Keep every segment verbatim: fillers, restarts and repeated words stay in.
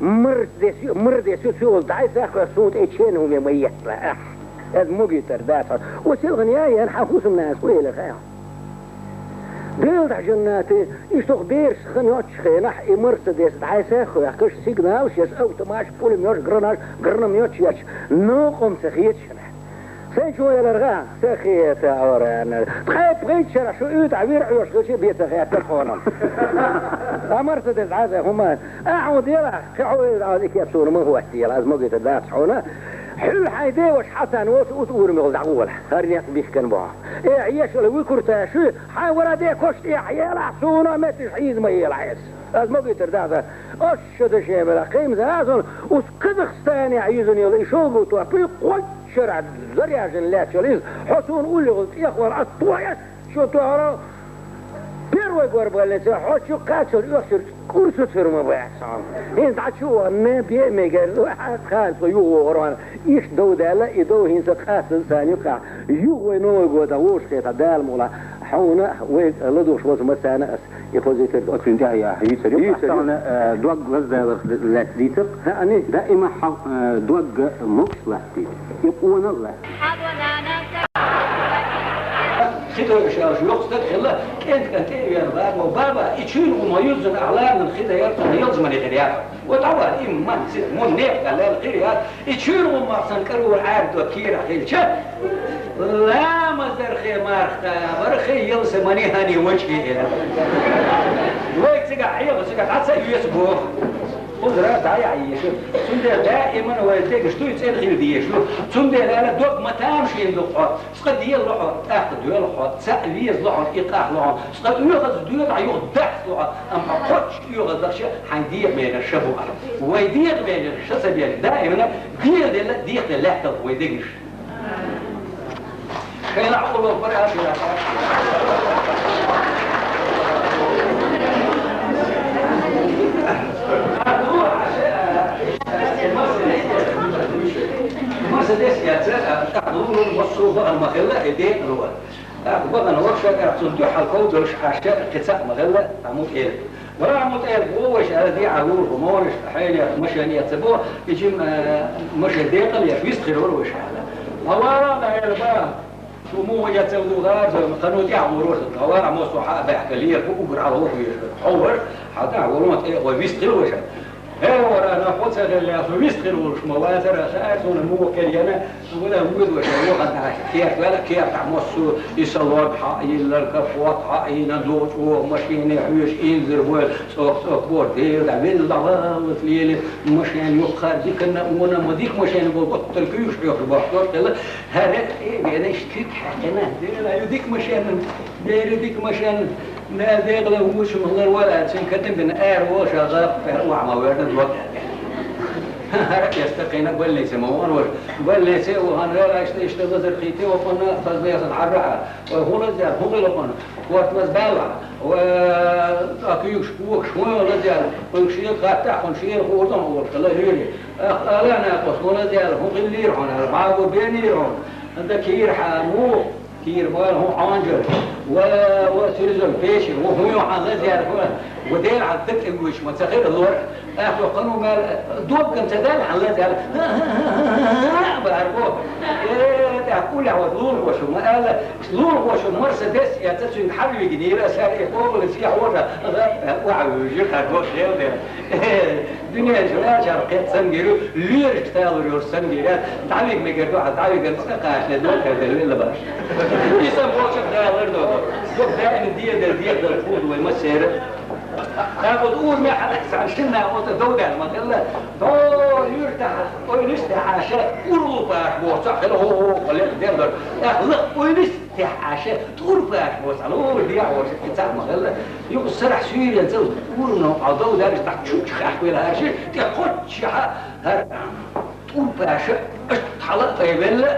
Мерседес, Мерседес ю цуьйгӀула дӀай-схьа кхоьхьа, суна тӀе чен хӀуме ма еттала, ахь. Аз могуьйтар дац хьо. О, силгӀан яй, ян хьан хӀусамнанас къойлах, ахь. Дела дӀа жаннате, иштта бераш хан йоцчу хенахь, и Мерседес дӀай-схьа кхоьхьаш, сигналаш еш, автоматаш, пулеметаш, гранаш, гранаташ еш, новкъа ца хеташ. Сайн чу ваяларга, ца хета, орана. Тхай пхийтта шарахь шу уьйтӀахь вир Ӏоьш хилча, бен ца хетар хьуна. А Мерседес дӀа-схьа хӀума. Ахьа хьуна делахь, кхин хьо вевза Ӏа дика суна ма хӀоттийла, аз могуьйтар дац хьуна. Хьуьлла хьайн деваш хьацарна воцу оцу урамехула дӀагӀола. ХӀара некъ бихкина бохьа. Э, Ӏешала вуй курташ ю, хьайн вара де кош тӀехь елахь, суна метташ хьийза ма елахь эс. Аз могуьйтар дац. Аш ша дашемала, кхин-м за а зун, ус Казахстанехь юьзна йолу и шолгӀа топ, и кхойтта шарахь заряжен лаьтташ йолу иза, хьо суна уллехула тӀехвала, ас тхо эс Шу тохара первой гор больница, хьо чу кхаччалц оьхучуьра курсуцур ма бац хьо. ХӀинца дӀа чу вахана, бен а мегар, хьан кхана цо юхавогӀур ван. Иштта дов даьлла, и дов хӀинца къастаза царна юккъехь. Юха вай Новый годах вовшахкхетахь Дала мукъалахь, хьуна вай ладугӀуш ваза мацарна ас и хозийтар. Оцуьнан тӀаьхьа яхьа йийцар ю. Йийцар ю. Ахьа, э, дог лазадаларх лаьцна дийцар. ХӀаъ, даима хьан, э, дог могуш латтийта, и къонах латтийта. Хи тойгаш аьлла, йоккха стаг хилла, кӀентан кӀант тӀе а веана, баба, баба, и чуьйра гӀум ма юьззина, ахь ларанан хи дан яра, цунах ялсамане хир яра. Вот дӀаваьлла, и ма цига, мун некъа аьлла, хир яра. И чуьйра гӀум мах сан карур Ӏаьрдо кийрахь хилча, ламазархе марха кхаьбара, хи ялсамане хӀани ваче эла. Вай цигахь хьеха, цигахь дӀа ца оьцу боху. Кхузара дӀаяхьа еза. Цундела даиман вай дегаш дуй, цӀена хила дезаш ду. Цундела аьлла, дог ма тамашийна ду хьо. Цкъа дело хьо, тӀаккха доьлу хьо, цхьаъ везало хьо, и къахьло хьо, цкъа оьгӀаз доьду хьан юха дахсало хьо, амма хьо кхоччуш оьгӀаз дахча хьайн дегӀан бераш ша бу ахь. Вай дегӀан бераш ша ца беш, даимана дегӀан делла, дегӀан делла лаьтталха вай дегнаш. Шайна Ӏуьллу пара а шайна. Мерседес яцара, тӀаккха лулун массо а бахана ма хилла, и декъала вара. ТӀаккха бахана вара ша, тӀаккха цунна дуьхьал ков долуш Ӏаш, кхин цхьаъ ма хилла, Ӏаму тӀера. Вара Ӏаму тӀера бохуш, ара де Ӏа лулахо ма ванаш, хьенех машен эца бо, и жим, э, машен декъала еш, вист хир вара ваша аьлла. Ма вара, ма хӀара бан, шу муха эца ву гӀаза, кхано тӀехь гӀур вара, ма вара, мо со хьа а баьхка лера, хӀу угар Ӏа лохуеш, хьо вара, хьа тӀехь гӀур ван тӀе, вай вист хир ваша. Хе, вара, нах хӀо ца хилла, со вист хир волуш ма вацара, хаа суна муха кхел яна, вала вуьйла ваша, ваха нах, кертвала, кертахь массо, и салон хьа, и ларка хьот хьа, и на дочу, о, машине хьоьжуш, инзар войла, цӀох-цӀох бор, Дела, дӀа велла, дӀа валлалц лели, машен юххара диканна, уна ма дика машен бо, оттар куьйгаш хьоьхуш бохкош хилла, хӀара, э, вена иш куьг хьаькхина, Дела, ю дика машен, Дела, дика машен. Мел декъала вучу хӀуманал вара, цуьнан катам бина, ара волуш, а гӀаппа, охьа ма верна, дог аьлла. ХӀара эста кхина больнице ма вахана вара. Больнице а вахана, вара, иштта, иштта лазар кхийтте, вахана, хаза бесан хьарра хьара. Вай хӀун лазъяьлла, хӀун хилла хьуна? Корта лаза баьлла хьара. Вай, а куьйгаш, когаш, хӀун лазъяьлла? Кхуьнга шега хаттахь, кхуьнга шена хӀора дан хьуна, хила луьйре. Ах, ала накъост, хӀун лазъяьлла, хӀун хиллийра хьуна, хӀара бӀаго бенийра хьуна. ХӀунда кийра хьан, муха? Кийра бара хӀун Ӏанжар, ва, ва тирзар пешар, ва хӀун ю хьан лазъяьлла, ва, ва дера хьан дакъа вуьйш ма ца хир лор. Ахьо кхано мел доггам ца даьлла хьан лазъяьлла. Бара бо. Э, тӀаккха уллехь вот лулахоша ма аьлла, лулахоша Мерседес эца цуьнга хьалвигнера, сара и къобалан сехьожа, ва, ва, вуьйжира, хьан бо, хел дера. Дуьнен чу ваьлчахьана кхетта санна гира ю, лоьрашка талур йолуш санна гира яц, дӀавига мегар ду, хьан дӀавиган цкъа кхачале дог хьердина велла баш. И сан болчух далар ду, дог даима дегӀан дела, дегӀан дела кхулду вай массеран. ТӀаккха оцу урамехь цхьана шинна оцу дов даьлла ма хилла, дов юьртахь, ойла йист тӀехь Ӏаша, ур лупаш боху цхьаъ хилла, хӀо-хӀо-хӀо, лекха дер дара. ТӀаккха лакха ойла йист тӀехь Ӏаша, тӀурпаш боху цхьаъ, лур дехьа волуш, и цхьаъ ма хилла. Юха сарахь суьйренца урамно Ӏа дов даьлла, дӀа чуччух аьхкавелла хӀара ши, тӀе кхоччехьа хӀара тӀурпаша, аша хьала а тӀевелла,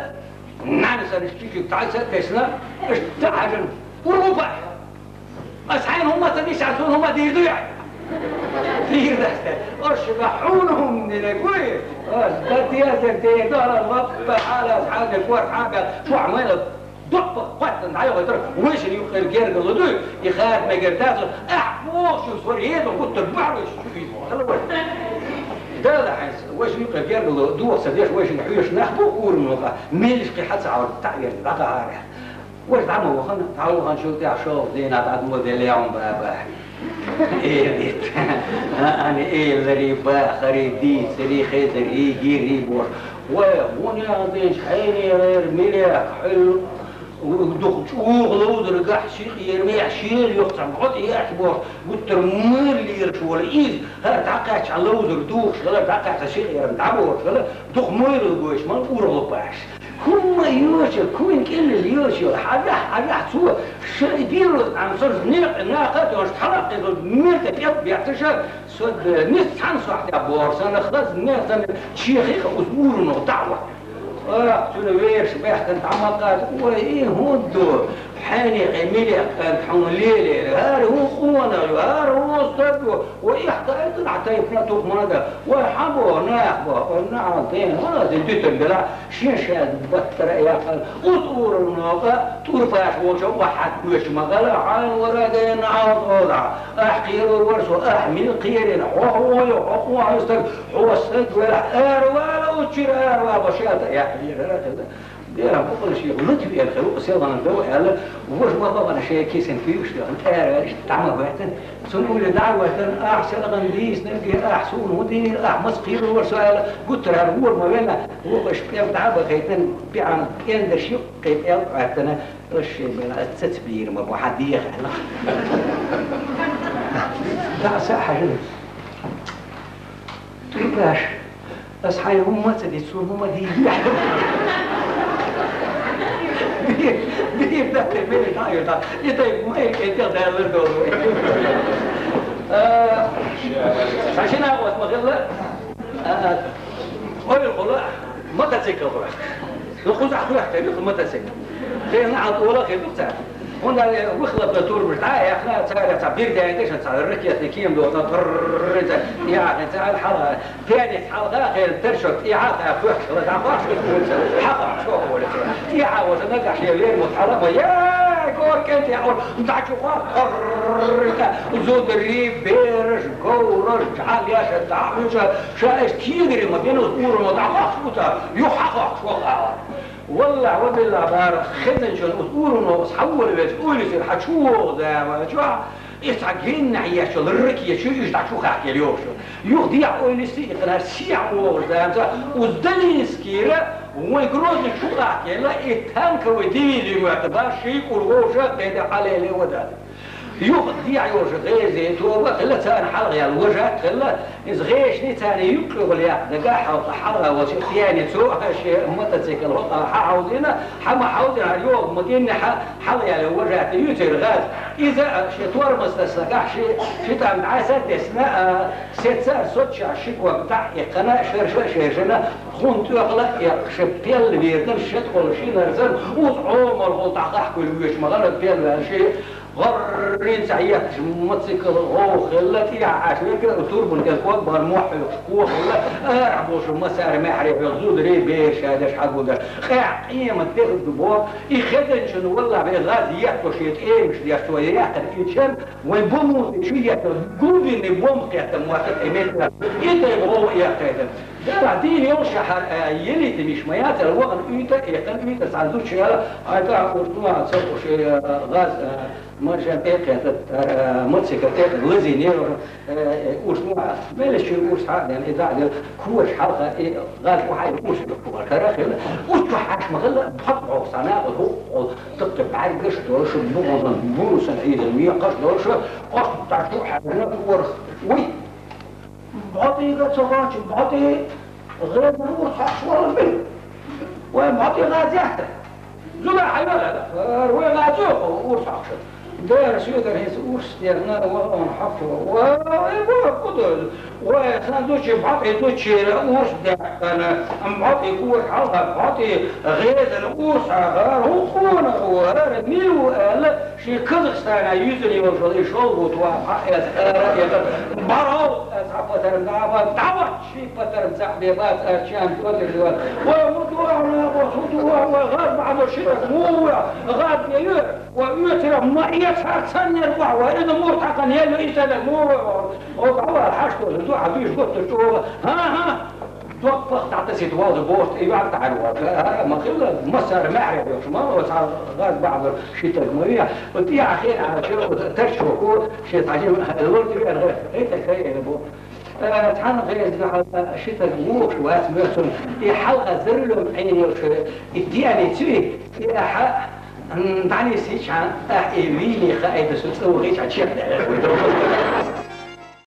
нана санна чу-чуьнга дӀа ца а тесна, аша ца а хьаьжна, ур лупаш! Ас хьайна хӀумма ца дийцахь, суна хӀумма дийр дуй хьан? Дийр дац те. Аш ма хьуна хӀумма динарг вуй? Аш дан дезар дер ду, ала лаппа хьалас хьалде кор хьабаьл, чохь майла доккха кхоттан дӀайохуьйтур, вайшина юккъера гергала дуй, и хада мегар дац, ахь бохучун сор еза гуттар бахьруш чу иза. Хала вай. Дала хьайса, вай шуьйкъе гергало дохса деш, вай шуьга хьоьжуш нах бу урамнога, меллиша кхин хьа ца хьавар, таӀвер дӀакъахьара. Вай дӀа ма вахана, дӀавахана шул тӀехьа шолгӀа дийнахь дӀа дола де леам баба. Элит. Ани эллари, бахари, дийцари, хезари, гири бош. Вай, гӀунех деш, хьайне гӀер, милех, хьуьл, дух чӀух ловзар гахь, ши къера мех, шел йохцам, гӀо тӀе яхь бош, гуттар мар лераш вола из, хӀара дӀакхаьчча ловзар духаш хила, дӀакхаьчча ши къера дӀабохаш хила, дух мойрал гойш, мал ургӀал баш. ХӀумма йоша, куйн кӀеллал йоша йола, хьавяхь, хьавяхь цо, ша и бирус Ӏамсар некъ наха тонш хьалакъезал мета пӀелг бехташа, со де, нис цхьан сохьтя бор, сана хаз не, сана чехи ха уз урунух дӀахьа. Ах, цуьнан вешаш баьхкан дӀа ма кхаьча, ой, и хӀунда ду? Хьенех, милех кӀант хьуна лелера, хӀара хӀун къонах ю, хӀара хӀун стаг ю, ва ихта айта нахь тайпана тухмада, ва хьан бо, нах бо, ва нах ден, ва ден дитан бела, шен шен баттара яхал, уз урунуха, турпаш волча ва хьат гуш магала, хьан вара ден нах ода. Ахь кхерор вар со, ахь мила кхерина, хьо хьо йо, хьо хьо хьо стаг, хьо стаг вара, ара вала, учира ара вала, шата яхира. Дера букъал ши лут вер хилу, селган дов аьлла, вож ма бавана шея кисен куьйш дохна, ара вала, иштта дӀа ма вайтан. Цун ули дӀа вайтан, ахь селган дийснарги, ахь суна хӀун дийна, ахь мас кхерор вар со аьлла, гуттар ара вор ма вена, вогаш пӀел дӀа бахайтан, пиӀан пӀендаш юккъе пӀел Ӏоьттана, Аш бала цац бийр ма бу хьан дехьа. Да са хьажин. Турбаш. Ас хьайн хӀумма ца ди, цун хӀумма ди. Бийр, бийр да те мели да ю да. И дай май ке те да лер до. Э, сашина вот махилла. Э, ой, хола, мотоцикл хола. Ну, кхузахь хуьлахь тайнах мотоцикл. Хенахь хьан тӀола хир ду цара. ХӀунда аьлча выхлопной турбаш дӀа а яьхна, цара цхьа бирдаьнга ша цхьа ракетный кема доцна, тррррр, цхьа яхна, цхьа хьала, пенец хьалха хир, торчок тӀехьа а хуьхкаш хила, дӀахош хила, хьаха, шо хила, тӀехьа вожа нагахь шен вермут хьала ма, яй, горкент яхур, дӀачу хор, тррррр, зударий, бераш, говраш, жӀалеша, дӀахьуша, ша эш тигри ма, бен уз урумо дӀахош ута, ю хьахош вахала. Валлахь, ва биллахь, бара хезанчун ус уруно ус хьавола веза, уйла сир хьа чу вогӀу зама чохь, и цхьа геннахь еш йолу ракета чу уьш дӀа чу хахкелла йогӀуш. Юха дехьа ойла сиа и кхана сехьа вогӀуш замца, уз Долинскийра вайн Грозный чу хахкелла, и танковый дивизию моьтту баш ший кӀур вовша кхеде хьалеле вадат. Юха дехьа йолуш гӀеза тоба хилла, царна хьалха яьлла вожат хилла, иза гӀешний царна юккъехула яккха дагахь хьалха хьалха волчу пьяницо шен мотоцикл хьа хьовзийна, хьа ма хьовзийна, хьа йогӀу ма гинна хьа хьалха яьлла вожат ю церан гӀаз. Иза шен тормоз таслагахь ши, ши тӀам дӀаса а тесна, а, сеца а соцчахь ши ког дӀа а иккхина, шерша а шершина, хӀун тӀехула а эккха, ши пелла вирдина, ши тӀехула ши нарзан, уз Ӏомалхула дӀахахкуьлу вуьйш ма гӀалат пелла ваьлла ши. ГӀоррин цхьа етташ мотоцикл гӀовгӀа хилла, тӀехьа Ӏаш верг а турбан тӀера ког бахана мохь хьоькхуш кохалла, арахь болчу массара маьхьарий хьоьху зударий, бераш а деш хьагулдеш. Къаьхьа къемат дехар ду боху, и хезанчун, валлахь, вай гӀаз етто шен тӀемаш деш цо яьккхина и чам, вайн бомбу чу етта, глубинный бомба кхетта мотта тӀе меттара. И тайпа гӀовгӀа эккхийтина. Дара дийна йолу шахьар, а, елита миш ма яцара, вахана уьйтӀа а эккхина, уьйтӀа цхьана зудчо аьлла, хьайн тӀехь урс ду, а, ца хууш, э, гӀаз, а, маршан тӀе а кхетта, а, мотоцикл тӀе а лазийна, э, э, урс ду, а, меллачу урс хьа а дена, и дӀа а делла, кораш хьалха, и гӀаз охьа а урс ду, кхара хилла. Урс чохь хьаьжна ма хилла, бхьа боху санна, хӀу, хӀу, тӀаккха бӀаьргаш долуш, бугӀун, бурусан хьийзина, мекхаш долуш, оцу тӀаьхьа хьаьжна, корах, уй! БӀотӀийга ца гӀочу, бӀотӀий гӀезара урс хьокхуш валла бен. Вай бӀотӀий гӀаз яхта? Зуда хьайвара, вай гӀаз йоху урс хьокхуш. Дера соьгара хӀинца урс дерна, валла хьокхуш. Вай, вай, вай, кху ду? Вай, сан дучи бӀотӀий дучира урс даьккхина. БӀотӀий кораш хьалха, бӀотӀий гӀезара урс хьаха, хӀун къонах ву, хӀара мила ву аьлла, Шен Казахстана юьзна йолуш вала и шолгӀа тӀом хьаэца ара а эккхар, баров аьлла, цхьа Патарм дӀа а бац, дӀавац ший патарм цхьаъ бе бац, ара чан тӀодир дивац. Вай, хӀун ду ахьа, нагахь, хӀун ду ахьа, вай, гӀаза бахьанаш ши таг муха ву, гӀаза бе ю, вай, оьцара ма эцар цхьаннера вахь, вай, иза мурд хьакхана елла, и санна муха вай, вай. О, дӀавала, хьашт долу, ду хьан дуьйш готта чӀогӀа. ХӀан-хӀа! Доккха пах дӀатасийта вовза боху, тӀе йоьӀна тӀаьхьара вара. А, ма хилла, массара маьхьарий йолуш, ма, оцу гӀаза бахьанаш ши таг ма вехьа. Оцу тӀехьа хиъна Ӏаш, оцу тарчоко, шен цхьа жима лорди веана, гӀайта кайина бу. Э, цхьана гӀеза дуьхьал ши таг вогӀуш вац моьттуш, и хьалха зарлом Ӏийна йолуш, и деана цуьй, и ахьа, м, дӀанисйичхьана, ахь и вийна хаийта, со цӀа вахичхьана чекхдаьлла вуй.